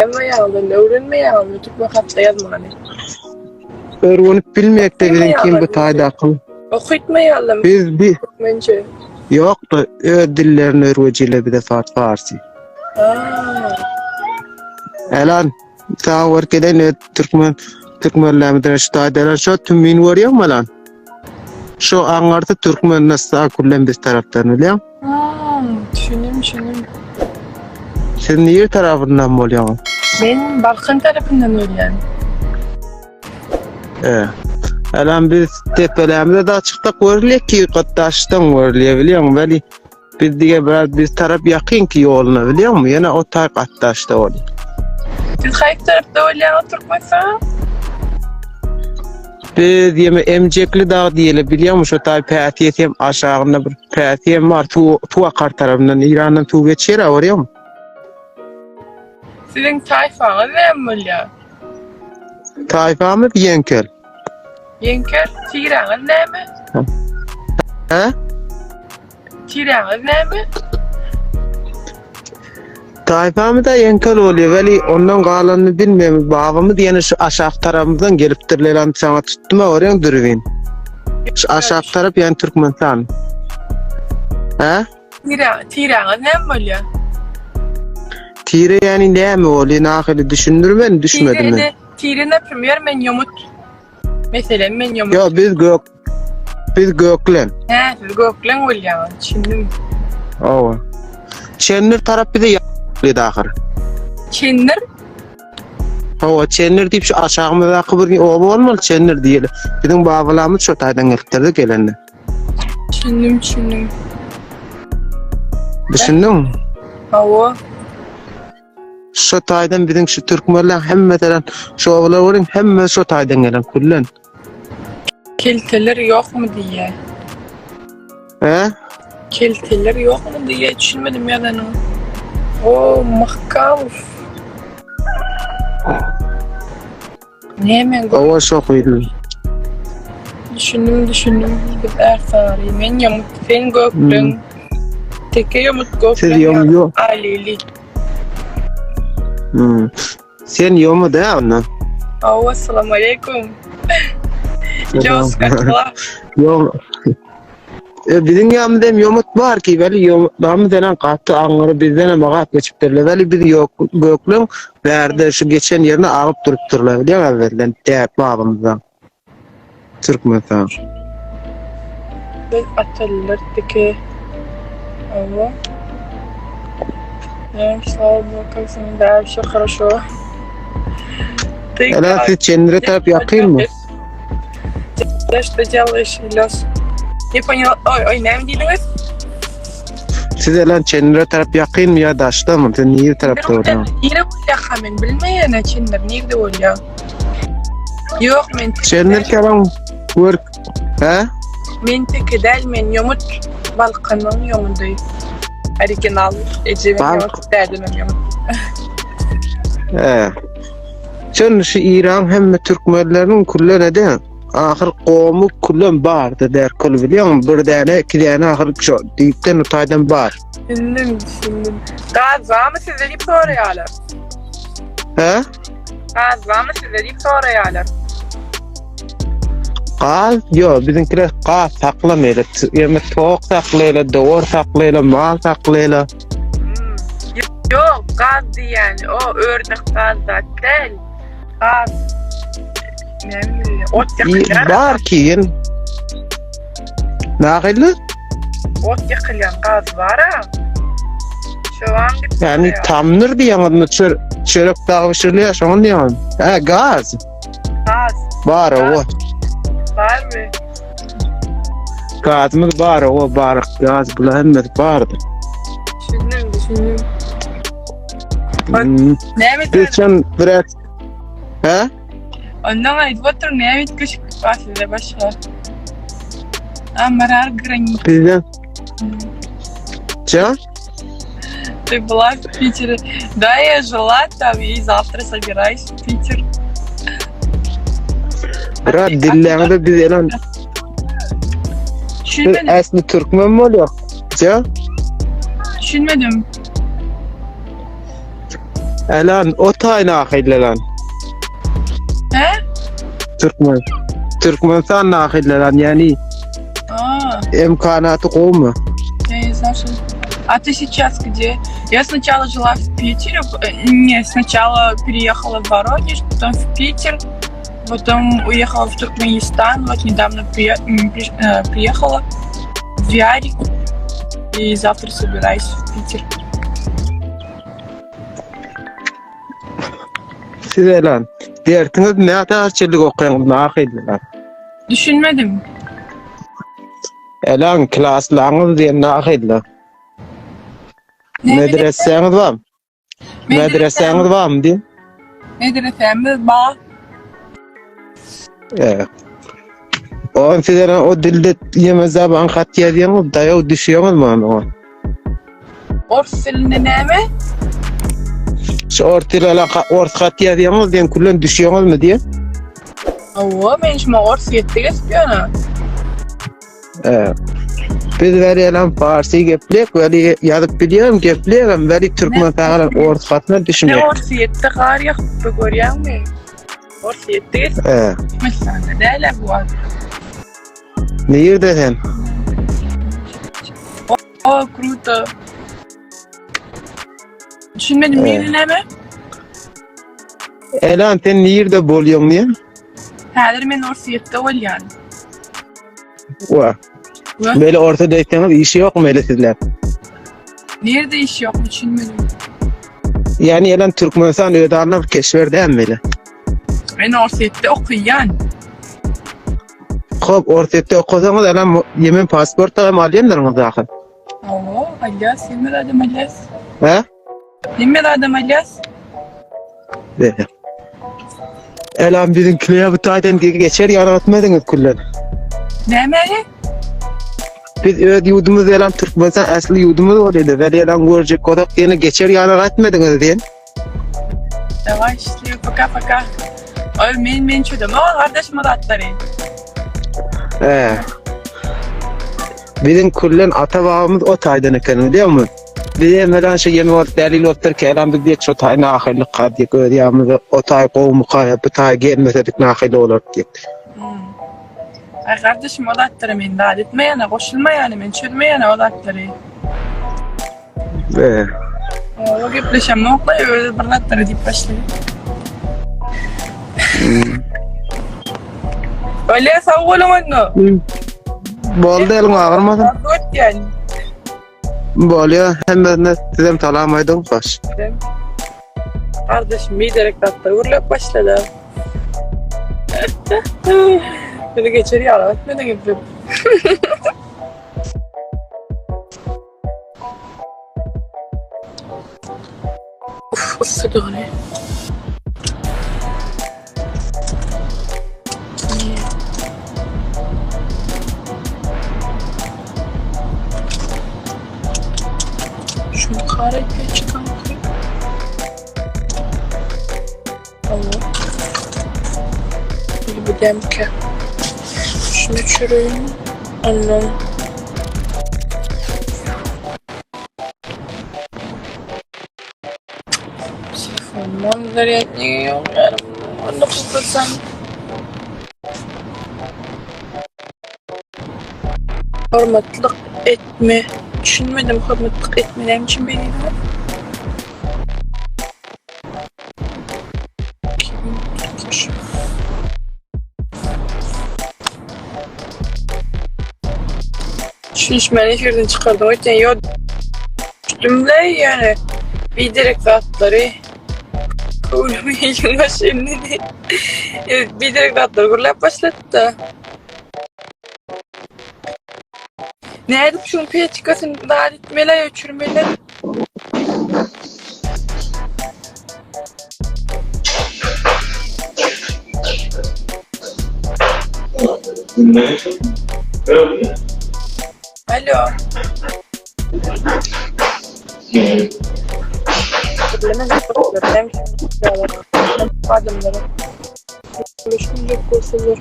Ýazmaýaňyzmy, öwrenmeýäňizmi türkmen hatda ýazmany? Öwrenip bilmekde biziň kim bu taýdaky. Okytmaýarlar Biz bi türkmençe. Ýok-da öz dillerini öwredijiler bize fars farsi. Aa. Elan sag görkeden öz türkmen türkmenlerimiz şu taýdalar şu tümmin görýäňmi elan? Şu aňarsy türkmen nasa kullen biz tarapdan bilýäň. Aa, düşündim, düşündim. Siz nir tarapyndan bolýaňyz? Men Balkan tarapyndan bolýan. E. Elan biz tepelämize da çykdyk görülýär ki gatdaşdan görülýär bilýäňmi? Weli biz diýe biraz biz tarap ýakyn ki ýoluna bilýäňmi? Ýene o taý gatdaşda bolýar. Siz haýsy tarapda bolýaňyz Türkmenistan? Biz ýeme Emjekli dag diýeli bilýäňmi şo taý päsiýet hem aşagynda bir päsiýem bar suw suw akar tarapyndan Eýrandan suw geçýär görýäňmi? Siziň taýfaňyz näme bolýar? Taýfamyz Ýeňkel. Ýeňkel, tiräňiz näme? Hä? Tiräňiz näme? Taýfamyz-da Ýeňkel bolýar, weli ondan galanyny bilmeýän. Babamyz ýene şu aşak tarapymyzdan gelipdir. Lelam saňa tutdum-a görýäň dürbin. Şu aşak tarap ýani Türkmenistan. Hä? Tire, tiräňiz näme bolýar? Tire ýani näme bolýar? Nahyly düşündirmen, düşmedim men. Tire, tire naprimer men ýomut. Meselem men ýomut. Ýok, biz gök biz göklen. Hä, siz göklen bolýaňyz, düşündim. Hawa. Çendir tarap bize ýalydy ahyr. Çendir? Hawa, Çendir diýip şu aşagymyzdaky bir oba bolmaly Çendir diýeli. Biziň babalarymyz şo taýdan gelipdir-de gelende. Düşündim, düşündim. Düşündiň? Hawa. Şu taýdan biziň şu türkmenler hemmesinden şu obalar görüň hemme şu taýdan gelen küllen. Kelteler ýokmy diýýär. He? Kelteler ýokmy diýýär, düşünmedim ýazanyny. O, Mahkamow. Näme Hawa şok ýyl. Düşündim, düşündim. Biz Ärsary, men ýomut, sen gökleň. Hmm. Teke ýomut gökleň. Siz ýom ýok. Alili. Hmm. Sen ýomu da onda. Hawa, assalamu aleýkum. Jos, kakla. Ýok. E, biziň ýanymyzda hem ýomut bar ki, weli ýomutlarymyz enen gaty aňňyry bizden hem agap geçipdirler. Weli biz ýok gökleň bärde şu geçen ýerine agyp durupdyrlar. Bilýäň äwwelden däp babamyzdan. Türkmenistan. Biz atalylar dike. Hawa. Näme слава богу, как да, все хорошо. Ты Ela как? siz Çenlere tarap ýakynmy? Да что делаешь, Ильяс? Не поняла. Ой, ой, näme diýdiňiz? Siz elen Çenlere tarap ýakynmy ýa daşdamy? Sen nir tarapda bolýaň? Nire bolýa men bilmeýän Çenler nirde bolýa? Ýok men Çenler kelam gör. He? Men teke däl men ýomut Balkanyň ýomudy. Original ejemem ýomut, dädemem ýomut. He. Sen şu İran hemme türkmenleriniň küllen ede ahyr gomy küllen bardy der kül bilýäňmi bir däne iki däne ahyr şu diýipden utaýdan bar. Düşündim düşündim. Gaz barmy sizde diýip soraýarlar. He? Gaz barmy sizde diýip soraýarlar. Gaz ýok biziňkiler gaz saklamaýlar. Ýa tok saklaýlar, dowar saklaýlar, mal saklaýlar. Hmm. Ýok, gaz diýýän, o ördek gaz zat däl. Gaz. Näme bilýän, ot ýakylýar. Bar ki, ýen. Nähili? Ot ýakylýan gaz bar-a. Şoňam diýip. Ýani tamdyr diýýäňizmi, çörek dagy bişirilýär, şoňa diýýäňiz. Hä, gaz. Gaz. Bar, o. Barmy? Gazymyz bar, o bar, gaz bular hemmesi bardyr. Düşündim, düşündim. Hmm. Näme Biz sen biraz He? Ondan aýdyp otur, näme üýtgeşiklik bar sizde başga? Amarar granit. Bizde. Чё? Ты была в Питере? Да, я жила там и завтра собираюсь в Питер. Brat dilleňde biz elen Biz Düşünmedim. esli türkmen bolýar. Çö? Düşünmedim. Elan o taý nahilli lan. He? Türkmen. Türkmenistan nahilli lan yani А, imkanaty gowmy? я не знаю, что... А ты сейчас где? Я сначала жила в Питере, э, не, сначала переехала в Воронеж, потом в Питер, потом уехала в Туркменистан, вот недавно прие- м, приш- э, приехала в Ярик, и завтра собираюсь в Питер. Siz elan dersiňiz näçe ýyllyk okaýaňyz nahilli lan? Düşünmedim. Elan klaslaňyz diýen nahilli? Ne Medresäňiz barmy? Medresäňiz barmy diýen? Medresemiz bar. Ee, On siz elan o dilde ýeme zaban hat ýazýaňyz daýaw düşýäňiz many oňa? Ors dilinde näme? Şu ors dili elan ors hat ýazýaňyz diýen küllen düşýäňizmi diýen? Hawa, men şuma ors ýetdi geçip ýöne. Ee, biz beri elan farsi geplek weli ýazyp bilýärim geplegem weli türkmen sagalan ors hatyna Ne düşünmek. ors ýetdi gar ýakypdy görýäňmi? Ors ýetdi geçip Ee, Türkmenistanda däl bu wagt. nirde sen? O, kruto. Düşünmedim Ee. ýene näme? Elan sen nirde bolýaň diýen? Häzir men Orsýetde bolýan. Wa. Wa. Meli orta deýseňiz işi ýok meli sizler. Nirde iş ýok düşünmedim. Ýani elan Türkmenistan öz alyna bir keşwer däl meli. Men Orsýetde okaýan. Hop Orsýetde okasaňyz elan Yemen pasport hem alýandyryňyz zaten. Hawa, alýas, hemme zadam alýas. He? Hemme zadam alýas. Be. Elan biziň klýa bu taýdan geçer ýaly etmediňiz küllen. Nämäni? Biz öz ýurdumyz elan Türkmenistan äsli ýurdumyz bolýdy. Weli elan görjek bolsak ýene geçer ýaly etmediňiz diýen. Daway şisliw пока пока. Oý men men çödem o gardaşym zatlary. He. Biziň küllen ata babamyz o taýdan eken bilýärmi? Biz hem elan şu ýemi bolup dälil bolupdyr ki elan biz diýek şu taý nahillik ka diýek öz ýamyzda o taý gowumyka ýa bu taý gelmesedik nahili bolar diýek. Hmm. Ay kardeşim o zatlary men zat etmeýän, goşulmaýan, men çözmeýän o zatlary. Be. O gepleşem nokla özi bir zatlary diýip başlady. Öyle sag boluň onda. Boldy eliň agyrmasyn. Ötýän. Bolýa hemmesine sizem salam aýdyň hoş. Kardeşim biderek zatlar gürläp başlady. Beni geçer ýaly etmediň gibi. Uf, yssydygyny. Şunu kar etmeye çıkan Allah. Bir demke. Şunu çürüyün. Ondan. Telefondan zarýadnigi ýok ýarym. 19%. Hormatlyk etme. Düşünmedim hormatlyk etme näme üçin beýle? 2043. Düşünişmäni efirden çykardyň öýtýän. Ýok. Düşdümle ýöne biderek zatlary köwnüme iliň başy indi. Biderek zatlary gürläp başlady-da. Nädip şuň peçkasyny zat etmeli, öçürmeli? Alo. Bilemedim. Adamlara. Görüşmeyecek olsalar.